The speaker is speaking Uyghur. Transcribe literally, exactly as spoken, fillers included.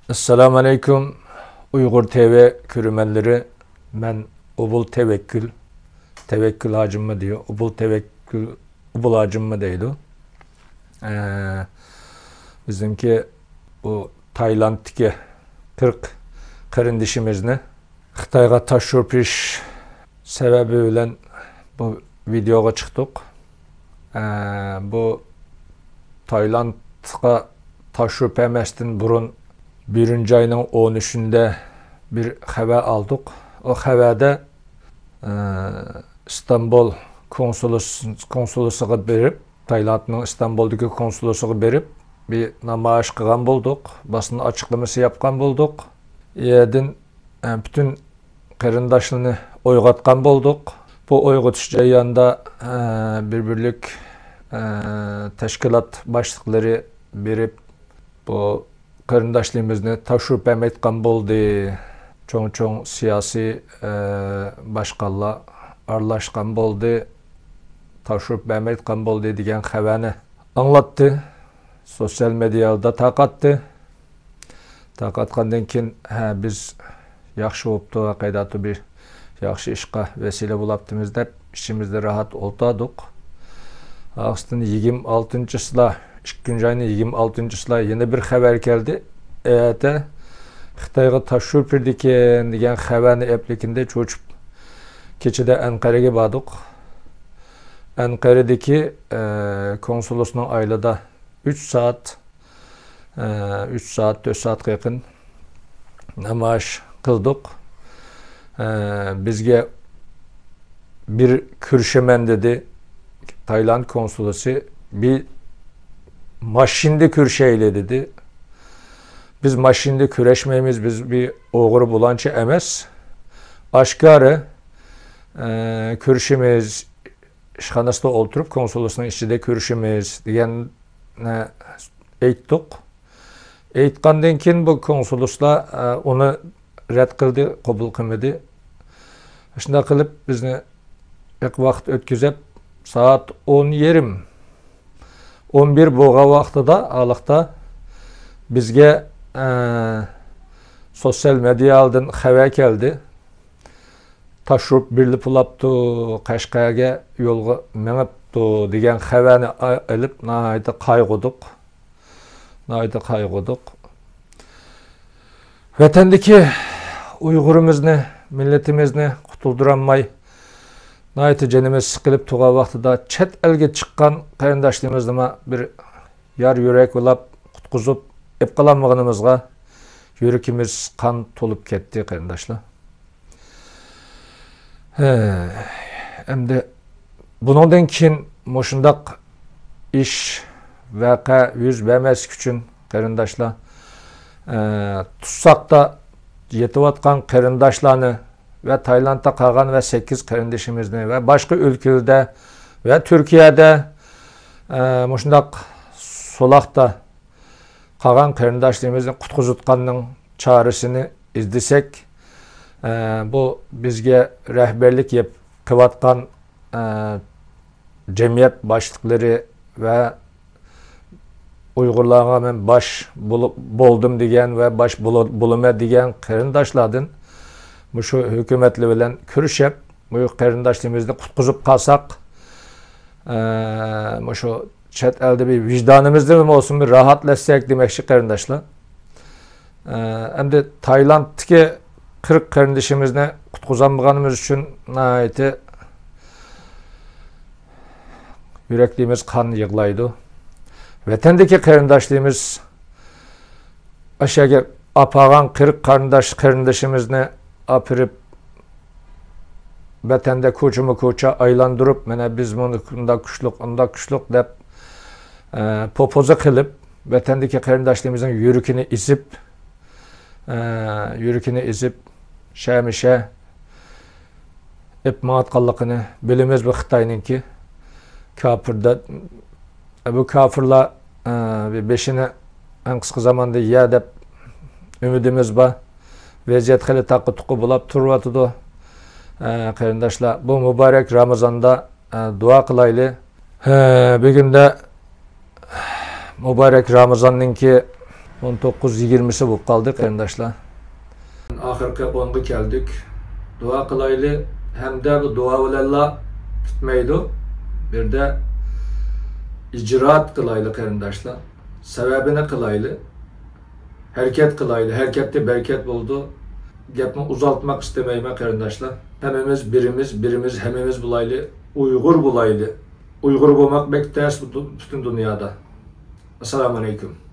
ئەسسالامۇ ئەلەيكۇم، ئۇيغۇر تىۋى كۆرۈرمەنلىرى. مەن ئوبۇل تەۋەككۈل. تەۋەككۈل ھاجىممۇ دېيو، ئوبۇل تەۋەككۈل، ئوبۇل ھاجىممۇ دەيدۇ. ئە، بىزنىڭكى بۇ تايلاندتىكى قىرىق قېرىندىشىمىزنى خىتايغا تاپشۇرۇپ بېرىش سەۋەبى بىلەن بۇ ۋىدېئوغا چىقتۇق. ئە، بۇ تايلاندقا تاپشۇرۇپ بەرمەستىن بۇرۇن، بىرىنچى ئاينىڭ ئون ئۈچىندە بىر خەۋەر ئالدۇق. ئۇ خەۋەردە، ئە، ئىستانبۇل كونسۇلۇس-، كونسۇلۇسىغا بېرىپ، تايلاندنىڭ ئىستانبۇلدىكى كونسۇلۇسىغا بېرىپ، بىر نامايىش قىلغان بولدۇق، باسما ئاچىقلىمىسى ياپقان بولدۇق. ئۇ يەردىن، ئە، پۈتۈن قېرىنداشلىرىنى ئويغاتقان بولدۇق. بۇ ئويغىتىش جەريانىدا، ئە، بىر-بىرلىك، ئە، تەشكىلات باشلىقلىرى بېرىپ، بۇ قېرىنداشلىرىمىزنى تاپشۇرۇپ بەرمەيدىغان بولدى. چوڭ-چوڭ سىياسىي، ئە، باشقانلار ئارىلاشقان بولدى. تاپشۇرۇپ بەرمەيدىغان بولدى دېگەن خەۋەرنى ئاڭلاتتى. سوتسىيال مېدىيادا تارقاتتى. تارقاتقاندىن كېيىن، ھە، بىز ياخشى بوپتۇ، ھەقىقەتەن بىر ياخشى ئىشقا ۋەسىلە بولاپتىمىز دەپ ئىچىمىزدە راھەت ئولتۇردۇق. ئاخىرىدىن يىگىرمە ئالتىنچىسىلا، ئىككىنچى ئاينىڭ يىگىرمە ئالتىنچىسىلا يەنە بىر خەۋەر كەلدى. ئەتە خىتايغا تاپشۇرۇپ بېرىدىكەن دېگەن خەۋەرنى ئەپلىكىندە چوچۇپ، كېچىدە ئەنقەرىگە باردۇق. ئەنقەرىدىكى، ئە، كونسۇلۇسنىڭ ئالدىدا ئۈچ سائەت، ئە، ئۈچ سائەت، تۆت سائەتكە يېقىن نامايىش قىلدۇق. ئە، بىزگە بىر كۆرۈشىمەن دېدى تايلاند كونسۇلىسى، بىر ماشىنىدا كۆرۈشەيلى دېدى. بىز ماشىنىدا كۆرۈشمەيمىز، بىز بىر ئوغرى بۇلانچى ئەمەس. ئاشكارا، ئە، كۆرۈشىمىز، ئىشخانىسىدا ئولتۇرۇپ، كونسۇلىسنىڭ ئىچىدە كۆرۈشىمىز دېگەننى ئېيتتۇق. ئېيتقاندىن كېيىن بۇ كونسۇلىسلار، ئە، ئۇنى رەت قىلدى، قوبۇل قىلمىدى. شۇنداق قىلىپ بىزنى بەك ۋاقىت ئۆتكۈزۈپ، سائەت ئون يېرىم، ئون بىر بولغان ۋاقتىدا ھالىقتا بىزگە، ئە، سوتسىيال مېدىيادىن خەۋەر كەلدى. تاپشۇرۇپ بېرىلىپ بولاپتۇ، قەشقەرگە يولغا مېڭىپتۇ دېگەن خەۋەرنى ئېلىپ ناھايىتى قايغۇدۇق. ناھايىتى قايغۇدۇق. ۋەتەندىكى ئۇيغۇرىمىزنى، مىللىتىمىزنى قۇتۇلدۇرالماي، ناھايىتى جېنىمىز سىقىلىپ تۇرغان ۋاقتىدا چەت ئەلگە چىققان قېرىنداشلىرىمىزنىمۇ بىر يار يۈرەك بىلەن قۇتقۇزۇپ ئېلىپ قالالمىغىنىمىزغا يۈرىكىمىز قان تولۇپ كەتتى، قېرىنداشلار. ھە، ئەمدى بۇنىڭدىن كېيىن مۇشۇنداق ئىش، ۋەقە يۈز بەرمەسلىك ئۈچۈن، قېرىنداشلار، ئە، تۇتساقتا يېتىۋاتقان قېرىنداشلارنى ۋە تايلاندتا قالغان ۋە سەككىز قېرىندىشىمىزنى ۋە باشقا ئۆلكىلەردە ۋە تۈركىيەدە، ئە، مۇشۇنداق سولاقتا قالغان قېرىنداشلىرىمىزنى قۇتقۇزۇۋاتقاننىڭ چارىسىنى ئىزدىسەك، ئە، بۇ بىزگە رەھبەرلىك يەپ قىلىۋاتقان، ئە، جەمئىيەت باشلىقلىرى ۋە ئۇيغۇرلارغا مەن باش بولۇپ، بولدۇم دېگەن ۋە باش بولۇ-، بولىمەن دېگەن قېرىنداشلاردىن مۇشۇ ھۆكۈمەتلەر بىلەن كۆرۈشۈپ، بۇ قېرىنداشلىرىمىزنى قۇتقۇزۇپ قالساق، ئە، مۇشۇ چەت ئەلدە بىر ۋىجدانىمىزدىن بولسۇن بىر راھەتلەنسەك دېمەكچى، قېرىنداشلار. ئە، ئەمدى تايلاندتىكى قىرىق قېرىندىشىمىزنى قۇتقۇزالمىغىنىمىز ئۈچۈن ناھايىتى يۈرەكلىرىمىز قان يىغلايدۇ. ۋەتەندىكى قېرىنداشلىرىمىز ئاشۇ يەرگە ئاپارغان قىرىق قېرىنداش، قېرىندىشىمىزنى ئاپىرىپ، ۋەتەندە كوچىمۇ كوچا ئايلاندۇرۇپ، مانا بىز مۇنداق كۈچلۈك، ئۇنداق كۈچلۈك دەپ، ئە، پوپوزا قىلىپ، ۋەتەندىكى قېرىنداشلىرىمىزنىڭ يۈرىكىنى ئېزىپ، ئە، يۈرىكىنى ئېزىپ، شەمىشە ئېلىپ ماڭاتقانلىقىنى بىلىمىز بۇ خىتاينىڭكى. كاپىردا، بۇ كاپىرلار، ئە، بېشىنى ئەڭ قىسقا زاماندا يەر دەپ ئۈمىدىمىز بار. ۋەزىيەت خېلى تاققا تۇققا بولاپ تۇرۇۋاتىدۇ. ئە، قېرىنداشلار، بۇ مۇبارەك رامىزاندا، ئە، دۇئا قىلايلى. ھە، بۈگۈندە مۇبارەك رامىزاننىڭكى ئون توققۇز يىگىرمىسى بولۇپ قالدى، قېرىنداشلار. ئاخىرقى ئونغا كەلدۇق. دۇئا قىلايلى ھەمدە بۇ دۇئا بىلەنلا پۈتمەيدۇ. بىردە ئىجرائات قىلايلى، قېرىنداشلار. سەۋەبىنى قىلايلى. ھەرىكەت قىلايلى. ھەرىكەتتە بەرىكەت بولىدۇ. گەپنى ئۇزارتماق ئىستىمەيمەن، قېرىنداشلار. ھەممىمىز بىرىمىز، بىرىمىز ھەممىمىز بولايلى. ئۇيغۇر بولايلى. ئۇيغۇر بولماق بەك تەس بۇ دۇ-، پۈتۈن دۇنيادا. ئەسسالامۇ ئەلەيكۇم.